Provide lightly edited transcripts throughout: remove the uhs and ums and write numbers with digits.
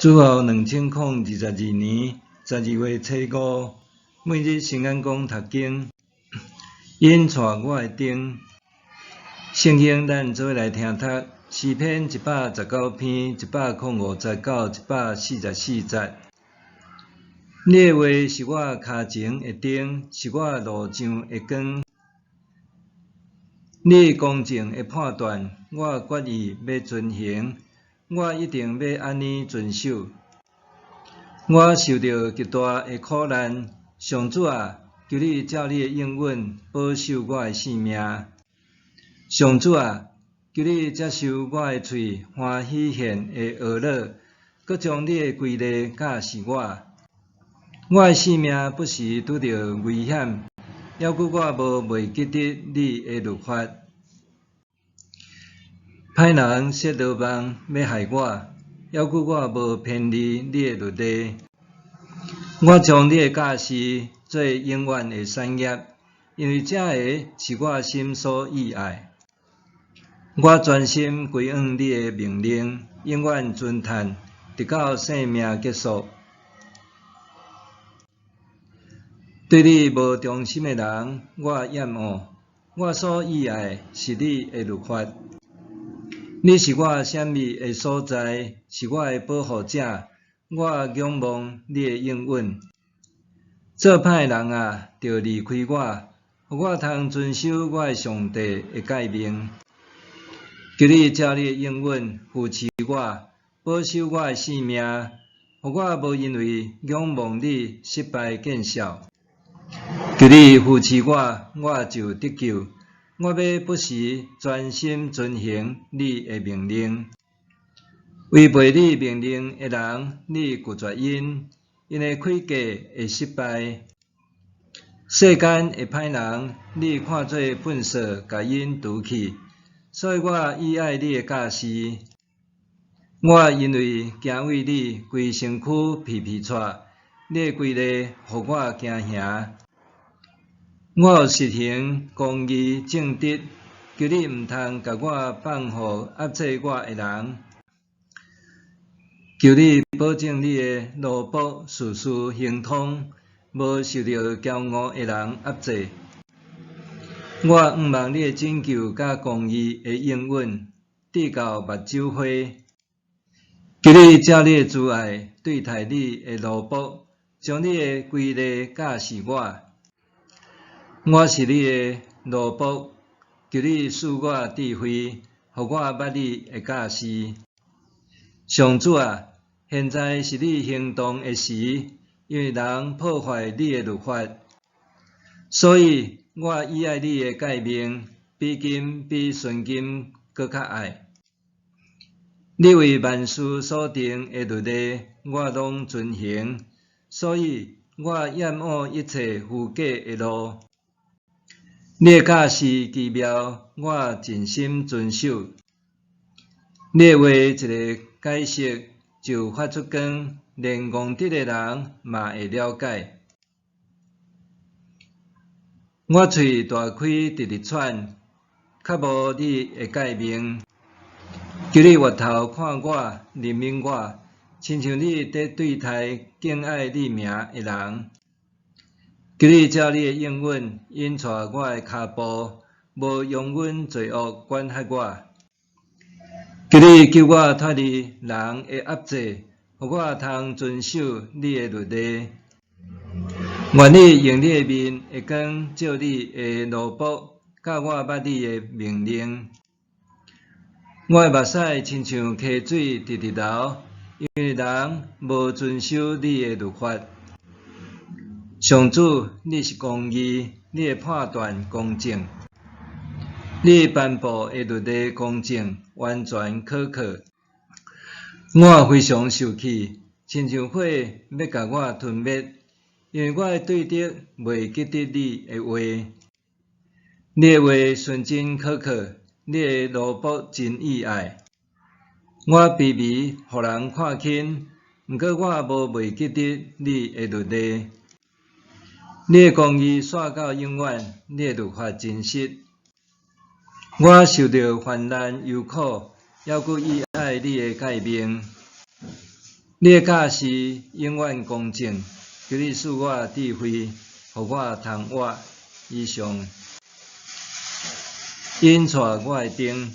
主後2022年12月初五，每日聖眼講讀經，𪜶帶我的燈。聖經咱做伙來聽讀詩篇119篇105節到144節。你的話是我跤前的燈，是我路上的光。你公正的判斷，我決意欲遵行，我一定欲按呢遵守。我受著極大的苦難，上主啊，求你照你的應允保守我的性命。上主啊，求你接受我的喙歡喜獻的哀樂，閣將你的規例教示我。我的性命不時拄著危險，猶閣我無袂記得你的律法。歹人設羅網欲害我，猶閣我無偏離你的律例。我將你的教示做永遠的產業，因為這个是我心所意愛。我專心歸向你的命令，永遠遵趁，直到生命結束。對你無忠心的人，我厭惡；我所意愛是你的律法。你是我閃避的所在，是我的保護者。我仰望你的應允。做歹的人啊，著離開我，予我通遵守我的上帝的誡命。求你照你的應允扶持我，保守我的性命，予我無因為仰望你失敗見笑。求你扶持我，我就得救。我欲不時專心遵行你的命令。違背你命令的人，你拒絕𪜶，𪜶的詭計會失敗。世間的歹人，你看做糞掃，共𪜶除去。所以我意愛你的教示。我因為敬畏你，規身軀皮皮掣，你的規例予我驚嚇。我有實行公義正直，求你毋通共我放予壓制我的人。求你保證你的奴僕事事亨通，無受著驕傲的人壓制。我向望你的拯救佮公義的應允，直到目睭花。求你照你的慈愛對待你的奴僕，將你的規例教示我。我是你的奴僕，求你賜我智慧，予我捌你的教示。上主啊，現在是你行動的時，因為人破壞你的律法，所以我意愛你的誡命，比金比純金閣較愛。你為萬事所定的律例，我攏遵行，所以我厭惡一切虛假的路。你的教示奇妙，我盡心遵守。你的話一个解釋就發出光，連戇直的人嘛會了解。我喙大開，直直喘，較無你的誡命。求你越頭看我，憐憫我，親像你佇對待敬愛你名的人。求你照你的應允引帶我的跤步，無容忍罪惡管轄我。求你救我脫離人的壓制，予我通遵守你的律例。願你用你的面的光照你的奴僕，教我捌你的命令。我的目屎親像溪水直直流，因為人無遵守你的律法。上主，你是公義，你的判斷公正，你頒布的律例公正，完全可靠。我非常受氣，親像火欲共我吞滅，因為我的對敵袂記得你的話。你的話純真可靠，你的奴僕真意愛。我卑微，予人看輕，毋過我無袂記得你的律例。你的公義紲到永遠，你的律法真實。我受著患難憂苦，猶閣意愛你的誡命。你的教示永遠公正，求你賜我智慧，予我通活。以上。引帶我的燈，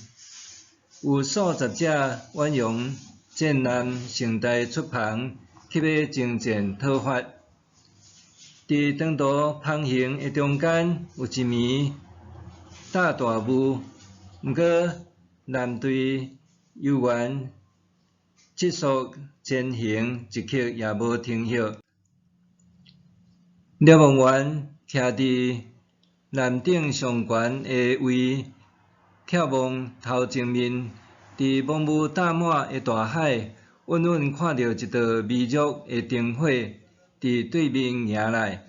有數十隻遠洋戰艦成隊出帆去欲征戰討伐。佇長途航行的中間，有一暝落大霧，毋過艦隊猶原疾速前行，一刻也無停歇。瞭望員徛佇艦頂上懸的位，眺望頭前面，佇濃霧罩滿的大海，隱隱看著一道微弱的燈火佇對面迎來。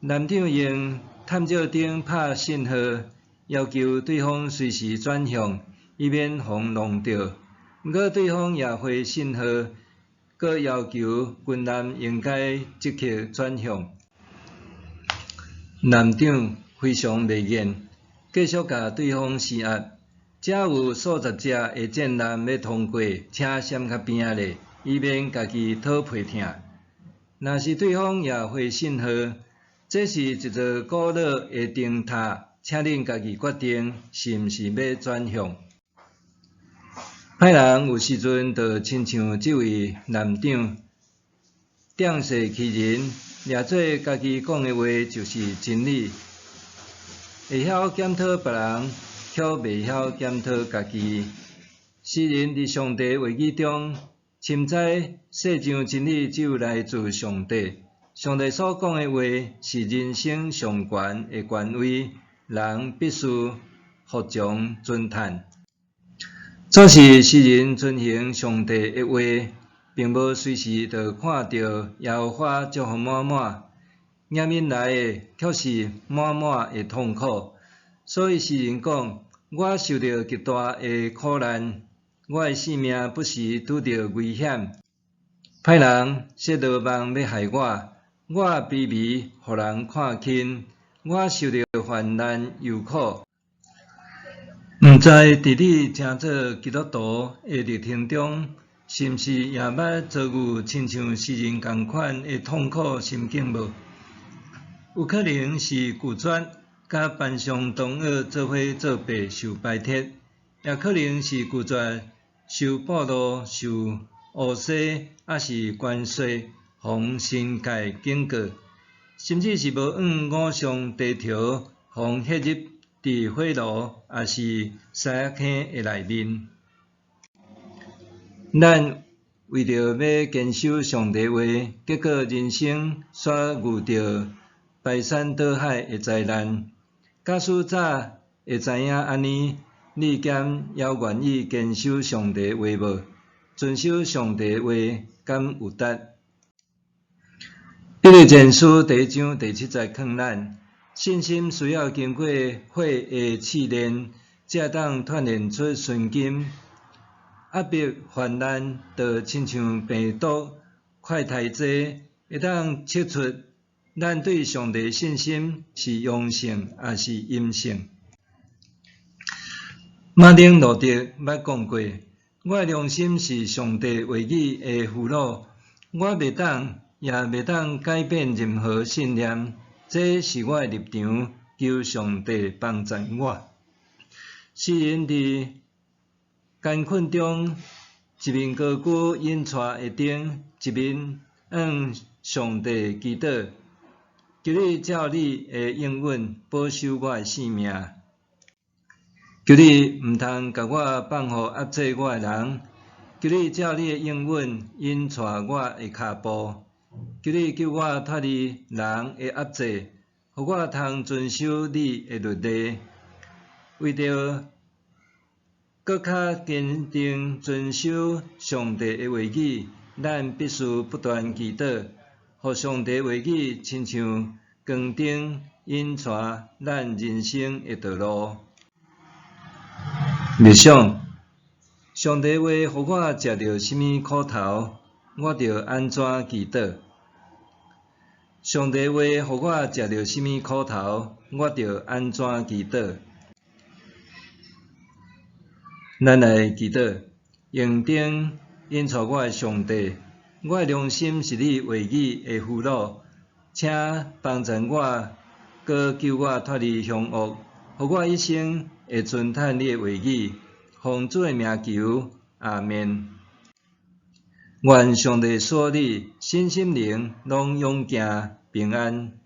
艦長用探照燈拍信號，要求對方隨時轉向，以免予弄著。毋過對方也回信號，閣要求軍艦應該即刻轉向。艦長非常袂願，繼續共對方施壓。遮有數十隻的戰艦欲通過，請閃較邊仔咧，以免家己討皮疼。若是對方也回信號，這是一座古老的燈塔，請恁家己決定是毋是欲轉向。歹人有時陣就親像這位艦長，仗勢欺人，掠做家己講的話就是真理，會曉檢討別人，卻袂曉檢討家己。詩人佇上帝話語中，深知世上真理只有來自上帝。上帝所講的話是人生上懸的權威，人必須服從尊嘆。總是詩人遵行上帝的話，並無隨時就看著耶和華祝福滿滿，迎面來的卻是滿滿的痛苦。所以詩人講：我受著極大的苦難，我的性命不時拄著危險。歹人設羅網欲害我，我卑微，予人看輕，我受著患難憂苦。毋知佇你成做基督徒的歷程中，是毋是也捌遭遇親像詩人仝款的痛苦心境無？有可能是拒絕佮班上同學做伙做弊受排斥，也可能是拒絕受暴露、受烏洗，抑是關說，予神界警告，甚至是無按偶像低頭，予歇入佇火爐，抑是獅仔坑的內面。咱為著欲堅守上帝話，結果人生煞遇著排山倒海的災難。假使早會知影按呢，你敢猶願意堅守上帝話無？遵守上帝話，敢有值？彼得前書第一章第七節勸咱：信心需要經過火的試煉，才會當鍛鍊出純金。壓迫患難，就親像病毒快篩劑，會當測出咱對上帝信心是陽性抑是陰性。馬丁路德捌講過：我的良心是上帝話語的俘虜，我袂當也袂當改變任何信念，這是我的立場，求上帝幫助我。詩人佇艱困中，一面高舉引帶的燈，一面向上帝祈禱，求你照你的應允保守我的性命。求你毋通共我放予壓制我的人，求你照你的應允引帶我的跤步。求你救我脫離人的壓制，予我通遵守你的律例。為著閣較堅定遵守上帝的話語，咱必須不斷祈禱，予上帝話語親像光燈引帶咱人生的道路。默想，上帝話予我食著啥物苦頭，我著按怎祈禱？上帝話予我食著啥物苦頭，我著按怎祈禱？咱來祈禱，用燈引帶我的上帝，我的良心是你話語的俘虜，請幫贊我，閣救我脫離兇惡，予我一生會尊嘆你的話語。奉主的名求，阿們。願上帝賜你身心靈攏勇健平安。